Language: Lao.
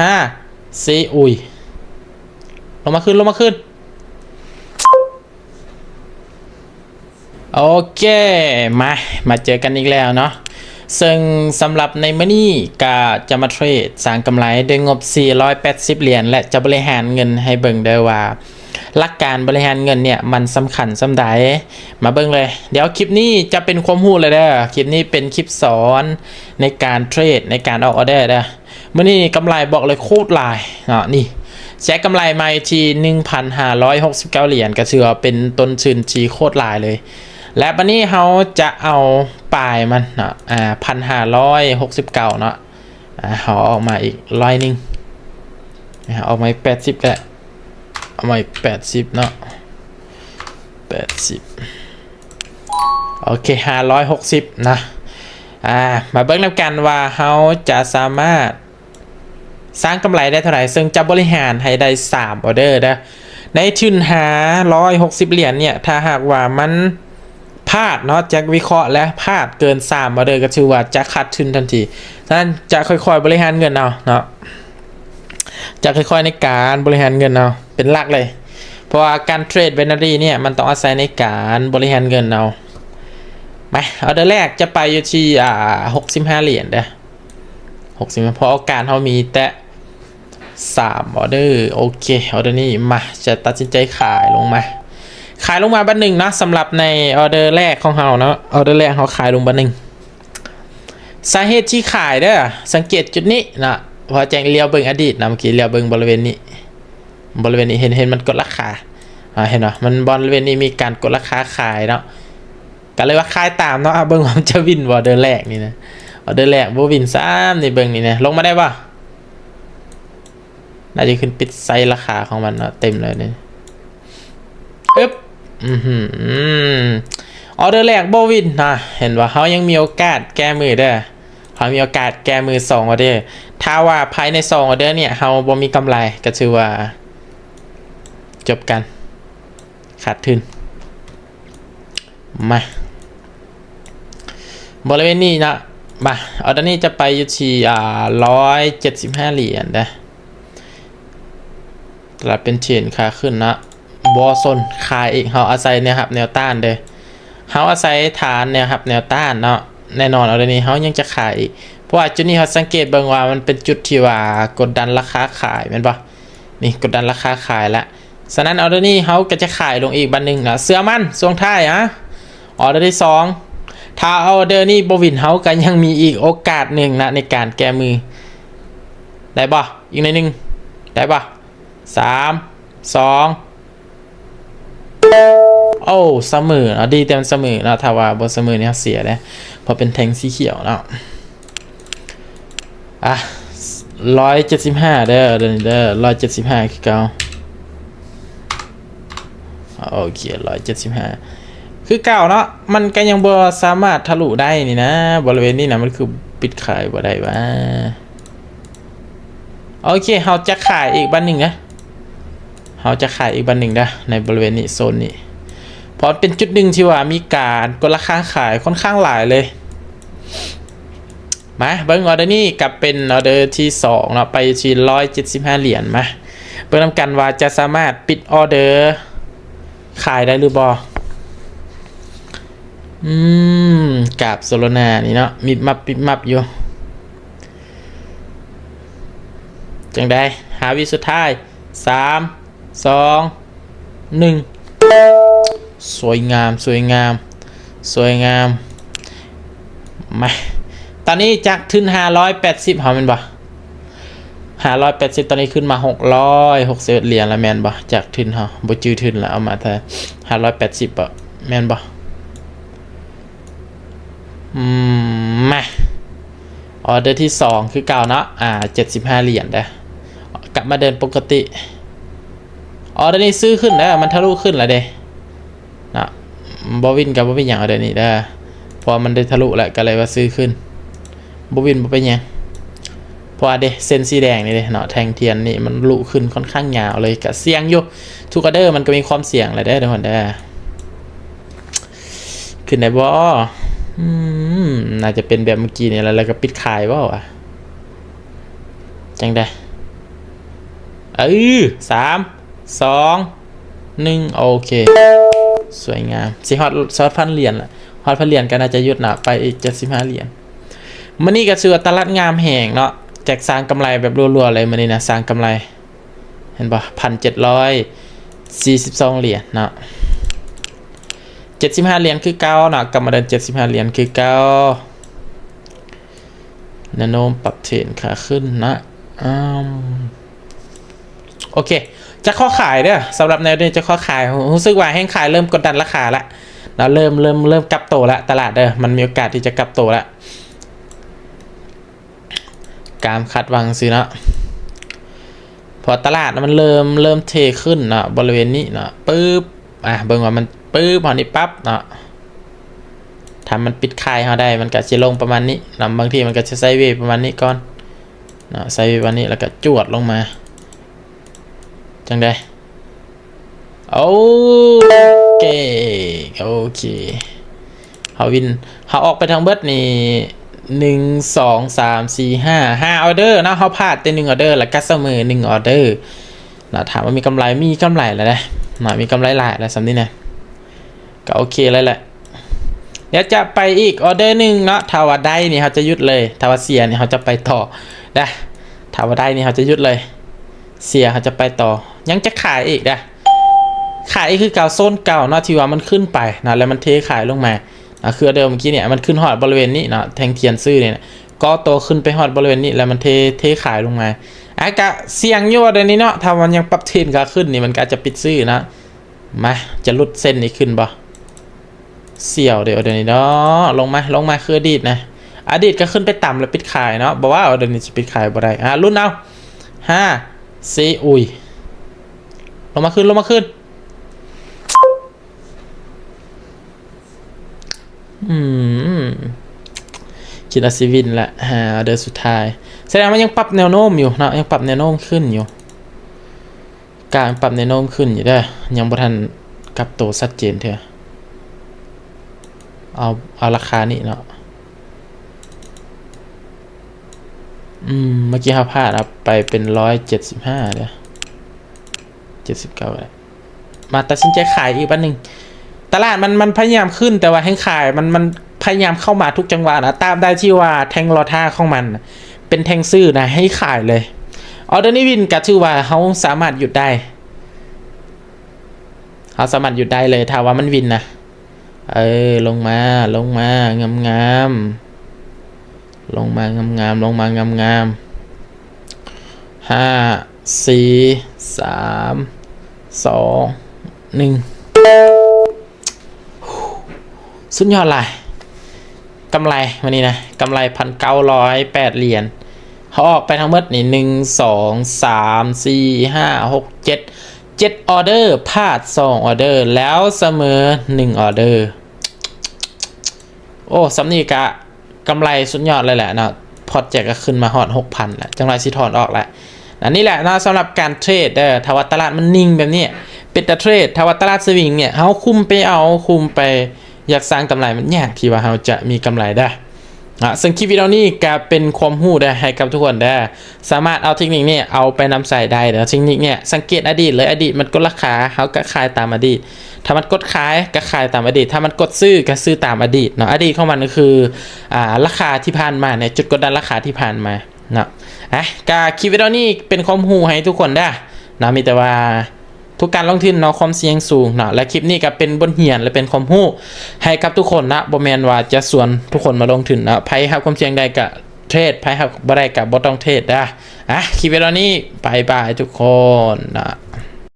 ຫ້າ ສີ່ ອຸ້ຍ ລົງມາຄືນ ລົງມາຄືນ. ໂອເຄ ມາ ມາເຈີກັນອີກແລ້ວເນາະ. ເຊິ່ງສຳລັບໃນມື້ນີ້ກະຈະມາເທຣດສ້າງກຳໄລດ້ວຍງົບສີ່ຮ້ອຍແປດສິບຫຼຽນ ແລະ ຈະບໍລິຫານເງິນໃຫ້ເບິ່ງເດີວ່າ ຫຼັກການບໍລິຫານເງິນເນີ້ຍມັນສຳຄັນສ່ຳໃດ. ມາເບິ່ງເລີຍ. ດຽວຄລິບນີ້ຈະເປັນຄວາມຮູ້ເລີຍເດີ. ຄລິບນີ້ເປັນຄລິບສອນໃນການເທຣດ ໃນການອອກອໍເດີເດີ. ມື້ນີ້ກຳໄລບອກເລີຍໂຄດຫຼາຍເນາະ. ນີ້ ແຊະກຳໄລມາຢູ່ທີ່ໜຶ່ງພັນຫ້າຮ້ອຍຫົກສິບເກົ້າຫຼຽນ ກໍຖືວ່າເປັນຕົ້ນທຶນທີ່ໂຄດຫຼາຍເລີຍ. ແລະ ບັດນີ້ເຮົາຈະເອົາປາຍມັນເນາະ ອາ ພັນຫ້າຮ້ອຍຫົກສິບເກົ້າເນາະ. ອາ ເຮົາເອົາອອກມາອີກຮ້ອຍໜຶ່ງ ເອົາອອກມາອີກແປດສິບ ກໍເອົາມາອີກແປດສິບເນາະ ແປດສິບ. ໂອເຄ ຫ້າຮ້ອຍຫົກສິບນະ. ອາ ມາເບິ່ງນຳກັນວ່າເຮົາຈະສາມາດສ້າງກຳໄລໄດ້ເທົ່າໃດ, ເຊິ່ງຈະບໍລິຫານໃຫ້ໄດ້ສາມອໍເດີເດີ. ໃນທຶນຫ້າຮ້ອຍຫົກສິບຫຼຽນເນີ້ຍ ຖ້າຫາກວ່າມັນພາດເນາະ, ຈາກວິເຄາະແລ້ວພາດເກີນສາມອໍເດີ ກໍຖືວ່າຈະຂາດທຶນທັນທີ. ສະນັ້ນຈະຄ່ອຍໆບໍລິຫານເງິນເອົາເນາະ, ຈະຄ່ອຍໆໃນການບໍລິຫານເງິນເອົາເປັນຫຼັກເລີຍ. ເພາະວ່າການເທຣດໄບນາຣີເນີ້ຍ ມັນຕ້ອງອາໄສໃນການບໍລິຫານເງິນເອົາ. ມາ ອໍເດີແລກຈະໄປຢູ່ທີ່ ອ່າ ຫົກສິບຫ້າຫຼຽນເດີ ຫົກສິບ ເພາະໂອກາດເຮົາມີແຕ່ສາມອໍເດີ. ໂອເຄ ອໍເດີນີ້ ມາ ຈະຕັດສິນໃຈຂາຍລົງມາ ຂາຍລົງມາບາດໜຶ່ງເນາະ. ສຳລັບໃນອໍເດີແລກຂອງເຮົາເນາະ, ອໍເດີແລກເຮົາຂາຍລົງບາດໜຶ່ງ. ສາເຫດທີ່ຂາຍເດີ ສັງເກດຈຸດນີ້ເນາະ, ເພາະແຈ້ງລ້ຽວເບິ່ງອະດີດນະ, ເມື່ອກີ້ລ້ຽວເບິ່ງບໍລິເວນນີ້ ບໍລິເວນນີ້ ເຫັນ ເຫັນມັນກົດລາຄາ ອາ ເຫັນບໍ່? ມັນ ບໍລິເວນນີ້ມີການກົດລາຄາຂາຍເນາະ, ກໍເລີຍວ່າຂາຍຕາມເນາະ. ເບິ່ງວ່າມັນຈະວິນບໍ່ ອໍເດີແລກນີ້ນະ, ອໍເດີແລກບໍ່ວິນຊ້ຳນີ້. ເບິ່ງນີ້ນະ ລົງມາໄດ້ບໍ່? ໜ້າຈະຂຶ້ນປິດໄຊລາຄາຂອງມັນເນາະ, ເຕັມເລີຍນີ້. ອຶບ ອືຫື ອໍເດີແລກບໍ່ວິນນະ. ເຫັນບໍ່? ເຮົາຍັງມີໂອກາດແກ້ມືເດີ, ເຮົາມີໂອກາດແກ້ມືສອງອໍເດີ. ຖ້າວ່າພາຍໃນສອງອໍເດີເນີ້ຍ ເຮົາບໍ່ມີກຳໄລ ກໍຖືວ່າຈົບກັນ ຂາດທຶນ. ມາ ບໍລິເວນນີ້ເນາະ, ມາ ອໍເດີນີ້ຈະໄປຢູ່ທີ່ ອ່າ ຮ້ອຍເຈັດສິບຫ້າຫຼຽນເດີ. ຕະຫຼາດເປັນເທຣນຂາຂຶ້ນເນາະ, ບໍ່ສົນຂາຍອີກ. ເຮົາອາໄສແນວຮັບແນວຕ້ານເດີ, ເຮົາອາໄສຖານແນວຮັບແນວຕ້ານເນາະ. ແນ່ນອນ ອໍເດີນີ້ເຮົາຍັງຈະຂາຍອີກ, ເພາະວ່າຈຸດນີ້ເຮົາສັງເກດເບິ່ງວ່າມັນເປັນຈຸດທີ່ວ່າກົດດັນລາຄາຂາຍ ແມ່ນບໍ່? ນີ້ ກົດດັນລາຄາຂາຍລະ. ສະນັ້ນ ອໍເດີນີ້ເຮົາກໍຈະຂາຍລົງອີກບາດໜຶ່ງນະ, ເຊື່ອໝັ້ນຊ່ວງທ້າຍ. ອາ ອໍເດີທີສອງ ຖ້າອໍເດີນີ້ບໍ່ວິນ ເຮົາກໍຍັງມີອີກໂອກາດໜຶ່ງນະ ໃນການແກ້ມື. ໄດ້ບໍ່? ອີກໜ້ອຍໜຶ່ງ ໄດ້ບໍ່? ສາມ ສອງ ໂອ້ ສະເໝີເນາະ, ດີແຕ່ມັນສະເໝີເນາະ, ຖ້າວ່າບໍ່ສະເໝີນີ້ເຮົາເສຍເດ້ ເພາະເປັນແທ່ງສີຂຽວເນາະ. ອ່ະ ຮ້ອຍເຈັດສິບຫ້າເດີ ເດີນີ້ເດີ ຮ້ອຍເຈັດສິບຫ້າຄືເກົ່າ. ໂອເຄ ຮ້ອຍເຈັດສິບຫ້າຄືເກົ່າເນາະ, ມັນກໍຍັງບໍ່ສາມາດທະລຸໄດ້ນີ້ນະ. ບໍລິເວນນີ້ນະ ມັນຄືປິດຂາຍບໍ່ໄດ້ຫວາ? ໂອເຄ ເຮົາຈະຂາຍອີກບາດໜຶ່ງນະ, ເຮົາຈະຂາຍອີກບາດໜຶ່ງນະ ໃນບໍລິເວນນີ້ ໂຊນນີ້, ເພາະມັນເປັນຈຸດໜຶ່ງທີ່ວ່າມີການກົດລາຄາຂາຍຂ້ອນຂ້າງຫຼາຍເລີຍ. ມາເບິ່ງອໍເດີນີ້ ກໍເປັນອໍເດີທີສອງເນາະ, ໄປຢູ່ທີ່ຮ້ອຍເຈັດສິບຫ້າຫຼຽນ. ມາເບິ່ງນຳກັນວ່າຈະສາມາດປິດອໍເດີຂາຍໄດ້ຫຼືບໍ່. ອືມ ກາບໂຊໂລນານີ້ເນາະ ມິບມັບ ມິບມັບຢູ່. ຈັ່ງໃດ? ຫ້າວິສຸດທ້າຍ ສາມ ສອງ ໜຶ່ງ. ສວຍງາມ ສວຍງາມ ສວຍງາມ. ມາ ຕອນນີ້ຈາກທຶນຫ້າຮ້ອຍແປດສິບເຮົາແມ່ນບໍ່? ຫ້າຮ້ອຍແປດສິບ ຕອນນີ້ຂຶ້ນມາຫົກຮ້ອຍຫົກສິບເອັດຫຼຽນແລ້ວແມ່ນບໍ່? ຈາກທຶນເຮົາ ບໍ່ຈື່ທຶນລະ ເອົາມາເທົ່າໃດ? ຫ້າຮ້ອຍແປດສິບບໍ່ ແມ່ນບໍ່? ອືມ ມາ ອໍເດີທີສອງຄືເກົ່າເນາະ ອ່າ ເຈັດສິບຫ້າຫຼຽນເດີ ກັບມາເດີນປົກກະຕິ. ອໍເດີນີ້ຊື້ຂຶ້ນເດີ ມັນທະລຸຂຶ້ນແລ້ວເດ້ເນາະ. ບໍ່ວິນກໍບໍ່ເປັນຫຍັງ ອໍເດີນີ້ເດີ ເພາະວ່າມັນໄດ້ທະລຸແລ້ວ ກໍເລີຍວ່າຊື້ຂຶ້ນ. ບໍ່ວິນບໍ່ເປັນຫຍັງ ເພາະວ່າເດ້ ເສັ້ນສີແດງນີ້ເດ້ເນາະ ແທ່ງທຽນນີ້ມັນລຸຂຶ້ນຂ້ອນຂ້າງຍາວເລີຍ ກໍສ່ຽງຢູ່. ທຸກອໍເດີມັນກໍມີຄວາມສ່ຽງແຫຼະເດີທຸກຄົນເດີ. ຂຶ້ນໄດ້ບໍ່? ອືມ ໜ້າຈະເປັນແບບເມື່ອກີ້ນີ້ແຫຼະ ແລ້ວກໍປິດຂາຍບໍ່ວະ? ຈັ່ງໃດ? ເອີ ສາມ ສອງ ໜຶ່ງ ໂອເຄ ສວຍງາມ. ຊິຮອດ ຮອດພັນຫຼຽນລະ ຮອດພັນຫຼຽນກໍໜ້າຈະຢຸດນະ ໄປອີກເຈັດສິບຫ້າຫຼຽນ. ມື້ນີ້ກໍຖືວ່າຕະຫຼາດງາມແຮງເນາະ ແຈກສາງກຳໄລແບບລັວໆເລີຍມື້ນີ້ນະ ສາງກຳໄລ ເຫັນບໍ່ ພັນເຈັດຮ້ອຍສີ່ສິບສອງຫຼຽນເນາະ. ເຈັດສິບຫ້າຫຼຽນຄືເກົ່າເນາະ ກັບມາເດີນເຈັດສິບຫ້າຫຼຽນຄືເກົ່າ. ແນວໂນ້ມປັບເທຣນຂາຂຶ້ນນະ ອ້າວ ໂອເຄ ຈະຂໍຂາຍເດີ ສຳລັບແນວນີ້ຈະຂໍຂາຍ. ຮູ້ ຮູ້ສຶກວ່າແຮງຂາຍເລີ່ມກົດດັນລາຄາລະເນາະ ເລີ່ມ ເລີ່ມ ເລີ່ມກັບໂຕລະ ຕະຫຼາດເດີ ມັນມີໂອກາດທີ່ຈະກັບໂຕລະ. ກາມຄາດຫວັງຊື່ເນາະ ເພາະຕະຫຼາດມັນເລີ່ມ ເລີ່ມເທຂຶ້ນເນາະ ບໍລິເວນນີ້ເນາະ ປຶບ ອ່ະ ເບິ່ງວ່າມັນ ປຶບ ເຮົານີ້ປັບເນາະ ຖ້າມັນປິດຂາຍເຮົາໄດ້ ມັນກະຊິລົງປະມານນີ້ເນາະ ບາງທີມັນກະຈະໄຊເວປະມານນີ້ກ່ອນເນາະ ໄຊເວປະມານນີ້ ແລ້ວກະຈວດລົງມາ ຈັ່ງໃດ? ໂອເຄ ໂອເຄ ເຮົາວິນ ເຮົາອອກໄປທັງເບິດນີ້ ໜຶ່ງ ສອງ ສາມ ສີ່ ຫ້າ ຫ້າອອເດີເນາະ ເຮົາພາດແຕ່ໜຶ່ງອອເດີ ແລ້ວກໍສະເໝີໜຶ່ງອອເດີເນາະ. ຖາມວ່າມີກຳໄລ ມີກຳໄລແລ້ວເດ້ເນາະ ມີກຳໄລຫຼາຍແລ້ວສ່ຳນີ້ນະ ກໍໂອເຄເລີຍແຫຼະ. ດຽວຈະໄປອີກອອເດີໜຶ່ງເນາະ ຖ້າວ່າໄດ້ນີ້ເຮົາຈະຢຸດເລີຍ ຖ້າວ່າເສຍນີ້ເຮົາຈະໄປຕໍ່ນະ ຖ້າວ່າໄດ້ນີ້ເຮົາຈະຢຸດເລີຍ ເສຍເຮົາຈະໄປຕໍ່ ຍັງຈະຂາຍອີກນະ ຂາຍອີກຄືເກົ່າ ໂຊນເກົ່າເນາະ ທີ່ວ່າມັນຂຶ້ນໄປເນາະ ແລ້ວມັນເທຂາຍລົງມາເນາະ ຄືອອເດີມື້ກີ້ນີ້ ມັນຂຶ້ນຮອດບໍລິເວນນີ້ເນາະ ແທ່ງທຽນຊື່ນີ້ນະ ກໍໂຕຂຶ້ນໄປຮອດບໍລິເວນນີ້ ແລ້ວມັນເທ ເທຂາຍລົງມາ ອາ ກະສ່ຽງຢູ່ອອເດີນີ້ເນາະ ຖ້າມັນຍັງປັບເທຣນຂາຂຶ້ນນີ້ ມັນກະອາດຈະປິດຊື້ເນາະ. ມາ ຈະຫຼຸດເສັ້ນນີ້ຂຶ້ນບໍ່? ສ່ຽວເດ້ອອເດີນີ້ເນາະ ລົງມາ ລົງມາ ຄືອະດີດນະ ອະດີດກໍຂຶ້ນໄປຕ່ຳແລ້ວປິດຂາຍເນາະ ບໍ່ວ່າອອເດີນີ້ຊິປິດຂາຍບໍ່ໄດ້ ອ່າ ລຸ້ນເອົາ ຫ້າ ສີ່ ອຸ້ຍ ລົງມາຄືນ ລົງມາຄືນ ອືມ ຄິດວ່າຊິວິນລະ ຫາອອເດີສຸດທ້າຍ ສະແດງວ່າຍັງປັບແນວໂນ້ມຢູ່ເນາະ ຍັງປັບແນວໂນ້ມຂຶ້ນຢູ່ ການປັບແນວໂນ້ມຂຶ້ນຢູ່ເດີ ຍັງບໍ່ທັນກັບໂຕຊັດເຈນເທື່ອ ເອົາ ເອົາລາຄານີ້ເນາະ ອືມ ເມື່ອກີ້ເຮົາພາດເອົາໄປເປັນຮ້ອຍເຈັດສິບຫ້າເດີ ເຈັດສິບເກົ້າກໍໄດ້ ມາຕັດສິນໃຈຂາຍອີກບາດໜຶ່ງ ຕະຫຼາດມັນ ມັນພະຍາຍາມຂຶ້ນ ແຕ່ວ່າແຮງຂາຍມັນ ມັນພະຍາຍາມເຂົ້າມາທຸກຈັງຫວະນະ ຕາບໃດທີ່ວ່າແທ່ງລໍຖ້າຂອງມັນເປັນແທ່ງຊື້ນະ ໃຫ້ຂາຍເລີຍ ອອເດີນີ້ວິນ ກະຖືວ່າເຮົາສາມາດຢຸດໄດ້ ເຮົາສາມາດຢຸດໄດ້ເລີຍ ຖ້າວ່າມັນວິນນະ ເອີ ລົງມາ ລົງມາງາມໆ ລົງມາງາມໆ ລົງມາງາມໆ ຫ້າ ສີ່ ສາມ ສອງ ໜຶ່ງ ສຸດຍອດຫຼາຍ ກຳໄລມື້ນີ້ນະ ກຳໄລພັນເກົ້າຮ້ອຍແປດຫຼຽນ ເຮົາອອກໄປທັງໝົດນີ້ ໜຶ່ງ ສອງ ສາມ ສີ່ ຫ້າ ຫົກ ເຈັດ ເຈັດອອເດີ ພາດສອງອອເດີ ແລ້ວສະເໝີໜຶ່ງອອເດີ ໂອ້ ສ່ຳນີ້ກະ ກຳໄລສຸດຍອດເລີຍແຫຼະເນາະ ພອດແຈກກໍຂຶ້ນມາຮອດຫົກພັນແລ້ວ ຈັກໜ້ອຍຊິຖອນອອກແລ້ວ. ອັນນີ້ແຫຼະເນາະ ສຳລັບການເທຣດເດີ ຖ້າວ່າຕະຫຼາດມັນນິ່ງແບບນີ້ ເປັນຕາເທຣດ ຖ້າວ່າຕະຫຼາດສະວິງນີ້ ເຮົາຄຸມໄປເອົາ ຄຸມໄປຢາກສ້າງກຳໄລ ມັນຍາກທີ່ວ່າເຮົາຈະມີກຳໄລເດີ. ເນາະ ເຊິ່ງຄລິບວິດີໂອນີ້ກໍເປັນຄວາມຮູ້ເດີ ໃຫ້ກັບທຸກຄົນເດີ ສາມາດເອົາເທັກນິກນີ້ເອົາໄປນຳໃຊ້ໄດ້ເດີ. ເທັກນິກນີ້ສັງເກດອະດີດເລີຍ ອະດີດມັນກົດລາຄາ ເຮົາກໍຂາຍຕາມອະດີດ ຖ້າມັນກົດຂາຍກໍຂາຍຕາມອະດີດ ຖ້າມັນກົດຊື້ກໍຊື້ຕາມອະດີດເນາະ. ອະດີດຂອງມັນກໍຄື ອ່າ ລາຄາທີ່ຜ່ານມາເນຍ ຈຸດກົດດັນລາຄາທີ່ຜ່ານມາເນາະ. ອ່ະ ກະຄລິບວິດີໂອນີ້ເປັນຄວາມຮູ້ໃຫ້ທຸກຄົນເດີເນາະ ມີແຕ່ວ່າ ທຸກການລົງທຶນເນາະ ຄວາມສ່ຽງສູງເນາະ ແລະ ຄລິບນີ້ກໍເປັນບົດຮຽນ ແລະ ເປັນຄວາມຮູ້ໃຫ້ກັບທຸກຄົນເນາະ ບໍ່ແມ່ນວ່າຈະຊວນທຸກຄົນມາລົງທຶນເນາະ. ໃຜຮັບຄວາມສ່ຽງໄດ້ກໍເທຣດ ໃຜຮັບບໍ່ໄດ້ກໍບໍ່ຕ້ອງເທຣດເດີ. ອ່ະ ຄລິບວິດີໂອນີ້ ບາຍບາຍທຸກຄົນເນາະ.